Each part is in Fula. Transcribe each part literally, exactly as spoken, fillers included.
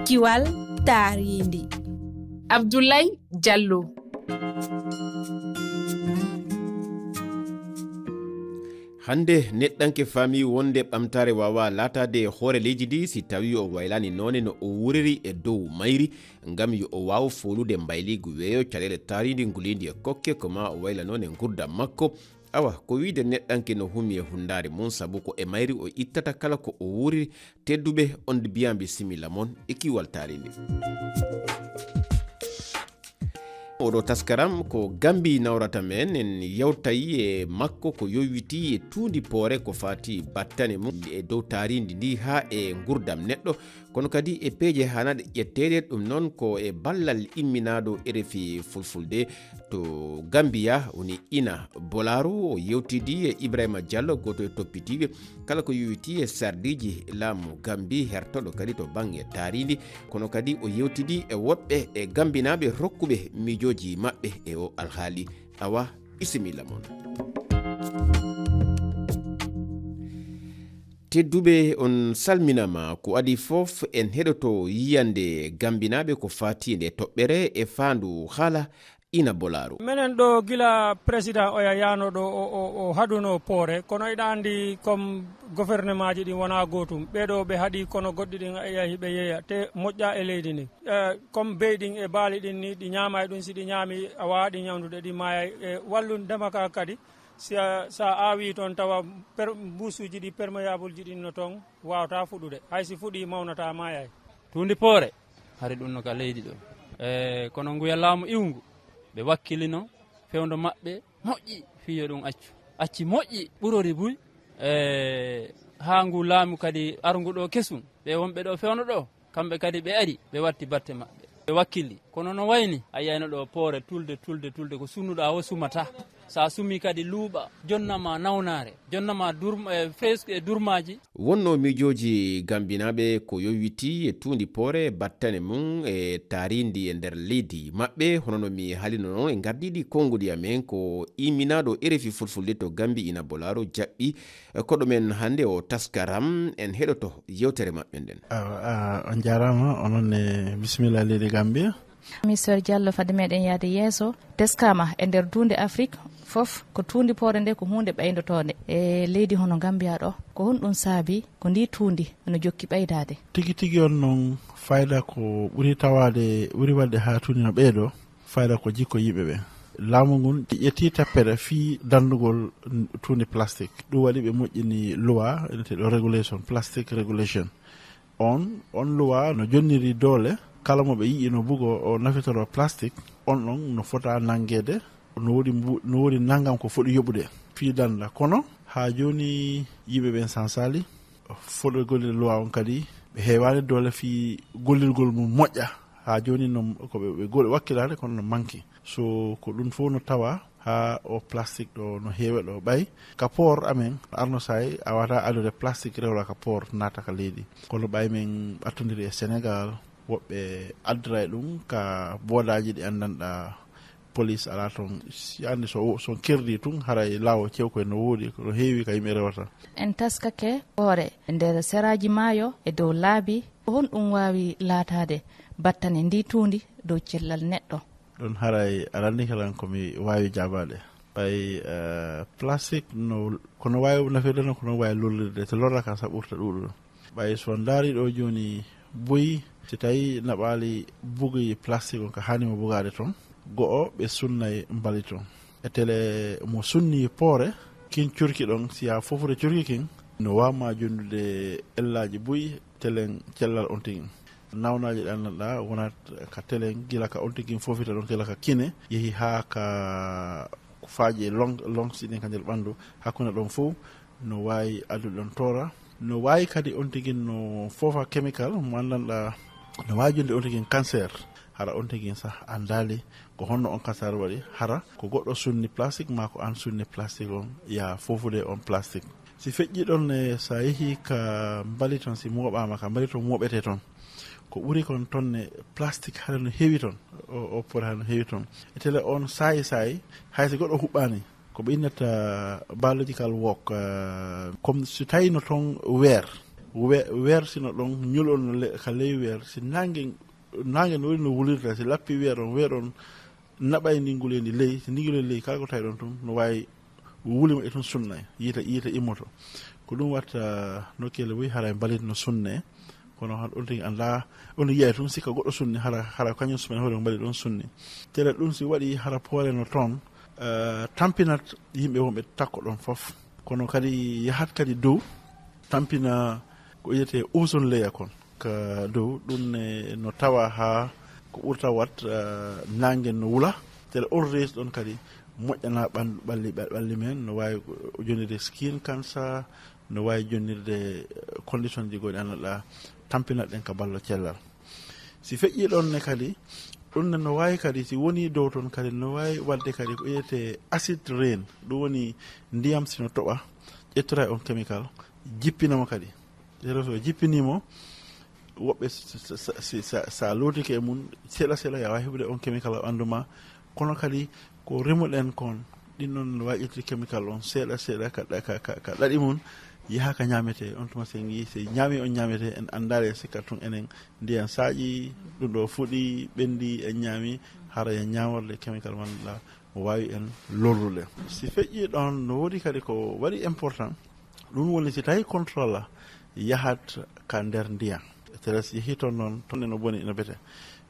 Kiwal taariindi. Abdoulaye Diallo. Hannde neɗɗanke faami wonde ɓamtaare waawaa laataade e hoore leydi ndi si tawii o waylaani noone no o wuuriri e dow mayri, ngam yo o waaw foolude mbayliigu weeyo caɗeele taariindi nguliindi e kokke ko ma o wayla noone ngurdam makko. Awa, ko wiyde neɗɗanke no humi e hunndaare mum, sabu ko e mayri o ittata kala ko o wuuriri. Tedduɓe, on mbiyaa bisimilla mon e Kiwal taariindi. Oɗo taskaram ko Gambi nawrata men, en yewtay e makko ko yowitii e tuundi poore ko faati battane mum e dow taariindi ndi haa e ngurdam neɗɗo, kono kadi e peeje haanaaɗe ƴetteede, ɗum noon ko e ballal imminaaɗo R F I Fulfulde to Gambiya, woni Ina Bolaaru, o yewtidi e Ibrahima Diallo, gooto e toppitiiɓe kala ko yowitii e sarɗiiji laamu Gambi, hertoɗo kadi to baŋnge taariindi, kono kadi o yewtidi e woɗɓe e Gambinaaɓe rokkuɓe miijooji maɓɓe e o alhaali. Awa, bisimilla mon. Tedduɓe, on salminaama. Ko adii fof, en heɗoto yiyannde Gambinaaɓe ko faati e nde toɓɓere e faandu haala Ina Bolaaru. Menen ɗo, gila président oya yaano ɗo, o, o, o haɗuno poore, kono eɗa anndi comme gouvernement ji ɗin wona gootum. Ɓee ɗo ɓe haɗi kono goɗɗi ɗin a yi'ay hiɓe yeeya, te moƴƴa e leydi ndin. Eh, comme beyi ɗin e baali ɗin ni, ɗi ñaamay ɗum, si ɗi ñaami a waawa ɗi ñawndude, ɗi maayay. E wallun ndema ka kadi, si a, sa aawi toon tawa per-, mbuusuuji ɗi perméable ji ɗin no toon, waawata fuɗude. Hay si fuɗi, mawnata, maayay. Tuundi poore, hari ɗum no ka leydi ɗo. E, kono nguya laamu iwngu, ɓe wakkilino fewndo maɓɓe moƴƴi, fii yo ɗum accu. Acci moƴƴi, ɓurori buy. E, haa ngu laamu kadi arngu ɗo kesum, ɓe wonɓe ɗo fewndo ɗo, kamɓe kadi ɓe ari, ɓe watti batte maɓɓe. Ɓe wakkili. Kono no wayni, a yiyayno ɗo poore tulde, tulde, tulde, ko sunuɗaa o sumata. Sa sumi kadi luuɓa, jonnama nawnaare, jonnama dur-, e fes-, e durmaaji. Wonno miijooji Gambinaaɓe ko yowitii e tuundi poore battane mum e taariindi e nder leydi maɓɓe, hono no mi haalino noon e ngardiiɗi konguɗi amen, ko imminaaɗo R F I Fulfulde to Gambi Ina Bolaaru jaɓɓi. E koɗo men hannde o taskaram, en heɗoto yewtere maɓɓe nden. Awa, a, on jaaraama, onon ne, bisimilla leydi Gambia. Mister Diallo, fade meɗen yaade yeeso, teskaama e nder duunde Afrik fof, ko tuundi poore nde ko huunde ɓeyndotoonde. E leydi hono Gambia ɗo, ko honɗum saabi ko ndi tuundi no jokki ɓeydaade? Tigi tigi on noon, fayda ko ɓuri tawaade, ɓuri waɗde haa tuundi no ɓeydo, fayda ko jikko yimɓe ɓe. Laamu ngun ƴetti tappere fii danndugol tuundi plastique. Ɗum waɗi ɓe moƴƴini loi, ene wiyetee ɗo regulation, plastic regulation. On, on loi no jonniri doole, kala mo ɓe yi'i no bugo o nafitoro plastique, on ɗon no fota nanngeede, no woodi mbu-, no woodi nanngam ko foti yoɓude fii dannda. Kono haa jooni yimɓe ɓen sansaali, fotɓe gollirde loi on kadi, ɓe heewaani doole fii gollirgol mum moƴƴa. Haa jooni no ko ɓe, ɓe gol-, wakkilaade kono no manki. So ko ɗum fof no tawa haa o plastique ɗo no heewa ɗo ɓay. Ka port amen, arno saay a wata adude plastique rewla ka port naata ka leydi. Kono ɓay men ɓattondiri e Senegal, woɓɓe addira e ɗum ka boodaaji ɗi anndanɗa police alaa toon. Si anndi so, so kerdi tun, haray laawo cewko no woodi, ko no heewi ka yimɓe rewata. En taskake hoore nder seraaji maayo e dow laabi. Ko honɗum waawi laataade battane ndi tuundi dow cellal neɗɗo? Ɗum haray aɗa anndi kala ko mi waawi jaabaade. Ɓay, eh, plastique no, kono waawi nafirde no, kono waawi lorrirde, te lorra ka sa ɓurta ɗuuɗude. Ɓay so ndaari ɗo jooni buy, si tawi naɓaali bugoyi plastique on ka haani mo bugaade toon, go'o ɓe sunnay mbalit on. E tele mo sunni poore, kin curki ɗon, si yaa fofude curki kin, no waama jondude ellaaji buy, telen cellal on tigi. Nawnaaji ɗi anndanɗa wonat ka telen gila ka on tigi fofita ɗon, gila ka kine, yehi haa ka ko faaji e long, longs ɗin ka nder ɓanndu, hakkunde ɗon fof no waawi addude ɗon toora. No waawi kadi on tigi no fofa chemical mo anndanɗa no waawi jonde on tigi cancer. Hara on tigi sah anndaali ko honno on cancer waɗi, hara ko goɗɗo sunni plastique maa ko an sunni plastique on, yaa fofude on plastique. Si feƴƴi ɗon ne, sa yehi ka mbalit on, si mooɓaama ka mbalit on mooɓete toon, ko ɓuri kon tonne plastique hara no heewi toon, o, o poore hara no heewi toon. E tele on saayi saayi, hay si goɗɗo huɓɓaani, ko ɓe innata biological work, eh, comme si tawi no toon weer, we- wersino ɗon ñulol no le- ka ley weer, si nange nange no woni no wulirta, si lappi weer on, weer on naɓay ndinguleendi ley, si ndinguleendi ley kala ko tawi ɗon tun no waawi wuli mo e tun sunna yiita yiita immoto. Ko ɗum watta nokkeele buy haray mbalit no sunne. Kono han on tigi annda, on yiya tun sikka goɗɗo sunne, hara hara kañum sumen hoore mbalit ɗon sunne. Tele ɗum si waɗi hara poore no toon, eh, tampinat yimɓe wonɓe takko ɗon fof. Kono kadi yahat kadi dow tampina ko wiyetee ozone layer kon ka dow. Ɗum ne no tawa haa ko ɓurta wat, eh, nange no wula. Tele on rees ɗon kadi moƴƴana ɓandu ɓalli ɓalli men, no waawi jonnirde skin cancer, no waawi jonnirde, eh, condition ji goɗɗi annduɗa tampinat ɗen ka ballo cellal. Si feƴƴi ɗon ne kadi, ɗum ne no waawi kadi, si woni dow ton kadi, no waawi waɗde kadi ko wiyetee acid rain. Ɗum woni ndiyam si no toɓa, ƴettora on chemical, jippina mo kadi. Yeru so jippini mo, woɓɓe s- s- s- si sa sa lootike e mun seeɗa seeɗa, ya waawi heɓude on chemical o ɓandu ma. Kono kadi ko remuɗen kon, ɗin noon no waawi ƴettude chemical on seeɗa seeɗa ka ɗa- ka ka- ka ɗaɗi mun, yaha ka ñaametee. On tuma sen ngi si ñaami on ñaametee, en anndaali, en sikkat tun enen ndiyan saaƴi, ɗum ɗo fuɗi, ɓendi, en ñaami, hara en ñaamorde chemical man ɗa o waawi en lorrude. Si feƴƴi ɗon, no woodi kadi ko waɗi important, ɗum woni si tawi contrôle yahat ka nder ndiyan, tele si yehi ton noon, ton ne no boni, no bete,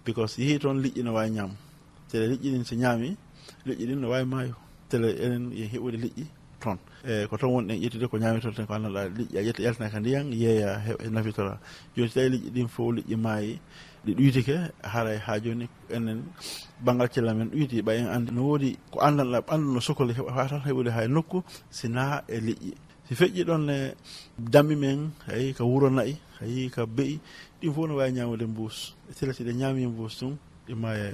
because yehi ton liƴƴi no waawi ñaam. Tele liƴƴi ɗin si ñaami, liƴƴi ɗin no waawi maayo. Tele enen yen heɓude liƴƴi ton. E ko ton wonɗen ƴettude ko ñaami ton ten, ko annduɗa liƴƴi a ƴetta yaltina ka ndiyan, yeeya he- nafitora. Jooni si tawi liƴƴi ɗin fof liƴƴi maayi, ɗi ɗuytike, haray haa jooni enen banngal cellal men ɗuyti, ɓay en anndi no woodi ko anndanɗa ɓanndu no sokoli, heɓa tan heɓude hay nokku si na e liƴƴi. Si feƴƴi ɗon ne dammi men, hay ka wuro na'i, hay ka be'i, ɗin fof no waawi ñaamude mbuus. Tele si ɗe ñaami mbuus tun, ɗi maayay.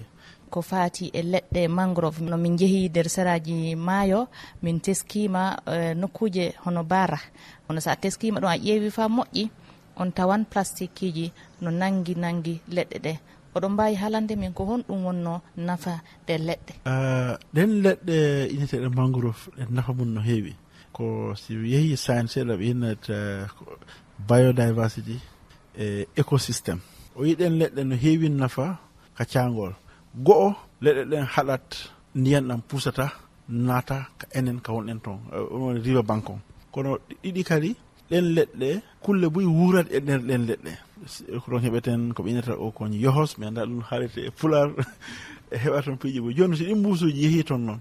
Ko faati e leɗɗe mangrove, no min njehi nder seraaji maayo, min teskiima, eh, nokkuuje hono Bara. Kono so a teskiima ɗon, a ƴeewi faa moƴƴi, on tawan plastikkiiji no nangi nangi leɗɗe ɗe. Oɗon mbaawi haalande min ko honɗum wonnoo nafa ɗe leɗɗe? Ah, ɗen leɗɗe inneteeɗe mangrove, ɗen nafa mun no heewi. Ko si yehi science seeɗa, ɓe innata ko biodiversity e écosystème. O yi ɗen leɗɗe no heewi nafa ka caangol. Go'o, leɗɗe ɗen haɗat ndiyan ɗan pusata naata ka enen ka wonɗen ton. Eh, on woni river bank on. Kono ɗi- ɗiɗi kadi, ɗen leɗɗe, kulle buy wuurat e nder ɗen leɗɗe. S- ko ɗon heɓeten ko ɓe innata o kon yohos, mi annda ɗum haalete e pular. E heɓa ton piiji buy. Jooni si ɗin mbuusuuji yehi ton noon,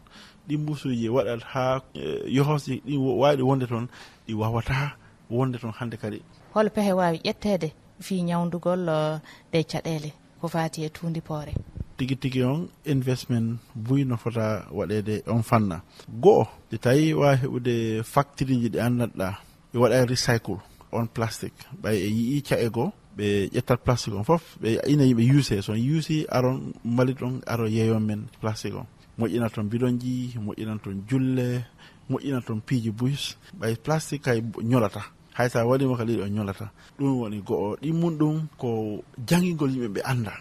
ɗin mbuusuuji waɗat haa, eh, yohos ɗi, ɗi wo- waawi ɗi wonde ton, ɗi waawata wonde ton hannde kadi. Hol pehe waawi ƴetteede fii ñawndugol, eh, ɗe caɗeele ko faati e tuundi poore? Tigi tigi on investment buy no fota waɗeede on fanna. Go'o, si tawi waawi heɓude factoryji ɗi anndanɗa, ɓe waɗa recycle on plastique. Ɓay e yi'i ca'e goo, ɓe ƴettat plastique on fof, ɓe ina yimɓe use, so on usi aron mbalit on, aro yeeyon men plastique on. Moƴƴina ton bidonji, moƴƴina ton julle, moƴƴina ton piiji buy. Ɓay plastique kay ñolata. Hay sa waɗi mo ka leydi on ñolata. Ɗum woni go'o. Ɗi mun ɗum ko jangingol yimɓe ɓe annda.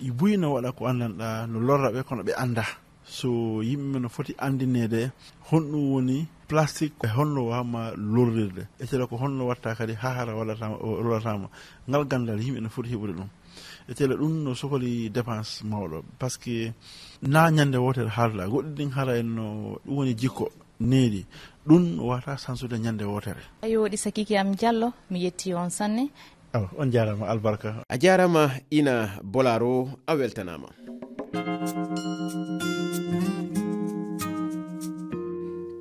I buy no waɗa ko anndanɗa, no lorra ɓe kono ɓe annda. So yimɓe no foti anndineede honɗum woni plastique, e honno wama lorrirde. E tele ko honno watta kadi ha hara waɗatama, o lorratama. Ngal gandal yimɓe no foti heɓude ɗum. E tele ɗum no sokoli dépense mawɗo. Parce que na ñande wotere haalda. Goɗɗi ɗin hara en no ɗum woni jikko. Needi. Ɗum wata sansude ñande wotere. Ayo, ɗi sakiki am Diallo, mi yetti on sanne. Awa, on jaarama albarka. A jaarama ina Bolaro, a weltanama.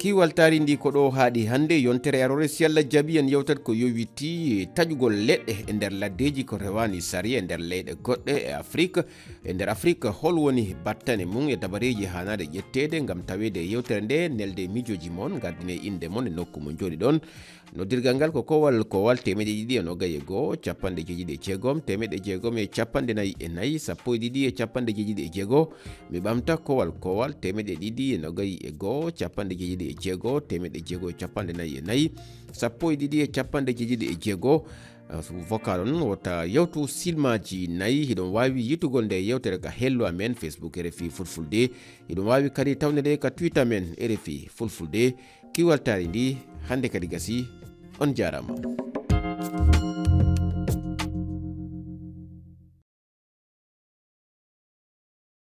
Kiwal taari ndi ko ɗo haaɗi hannde. Yontere arore, si Allah jaɓi, en yewtat ko yowiti taƴugol leɗɗe e nder laddeji ko rewani sariya e nder leyɗe goɗɗe e Afrik. E nder Afrik, hol woni battane mum e dabareeji haanaaɗe ƴetteede ngam taweede e yewtere nde, nelde miijooji mon, ngardine innde mon e nokku mo njooɗi ɗon? Noddirgal ngal ko kowal kowal teemeɗe ɗiɗi e nogay e goo, capanɗe jeeɗiɗi e jeegom, teemeɗe jeegom e capanɗe nayi e nayi, sappo e ɗiɗi e capanɗe jeeɗiɗi e jeego. Mi ɓamta, kowal kowal teemeɗe ɗiɗi e nogay e goo, capanɗe jeeɗiɗi e jeego, teemeɗe jeego e capanɗe nayi e nayi, sappo e ɗiɗi e capanɗe jeeɗiɗi e jeego. Vocal on wota yawtu silmaji nayi. Hiɗon waawi yiitugol nde yewtere ka hello amen Facebook R F I Fulfulde. Hiɗon waawi kadi tawde nde ka Twitter men R F I Fulfulde. Kiwal taari ndi hannde kadi gasi. On jaarama.